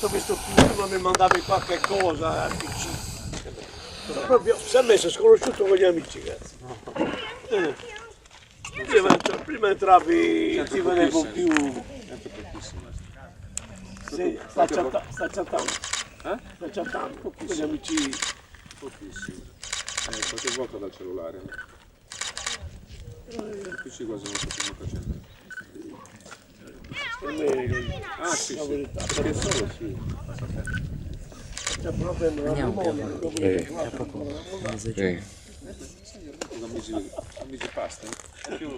Ho visto più, prima mi mandavi qualche cosa al PC. Proprio si è messo sconosciuto con gli amici, cazzo. Eh. Prima, prima entravi, ti vedevo più. Sì, sta chattando, sta chattando. Eh? Sta chattando con gli amici. Pochissimo. Eh, qualche volta dal cellulare. Il PC quasi non sto più molto accendere. Per me, Ah sì, la sì. verità. Perché solo sì. Passa tempo. C'è proprio una Andiamo più memoria, avanti. dopo Eh. Tra poco, mezzogiorno. Sì. Amici, amici pasta. È più...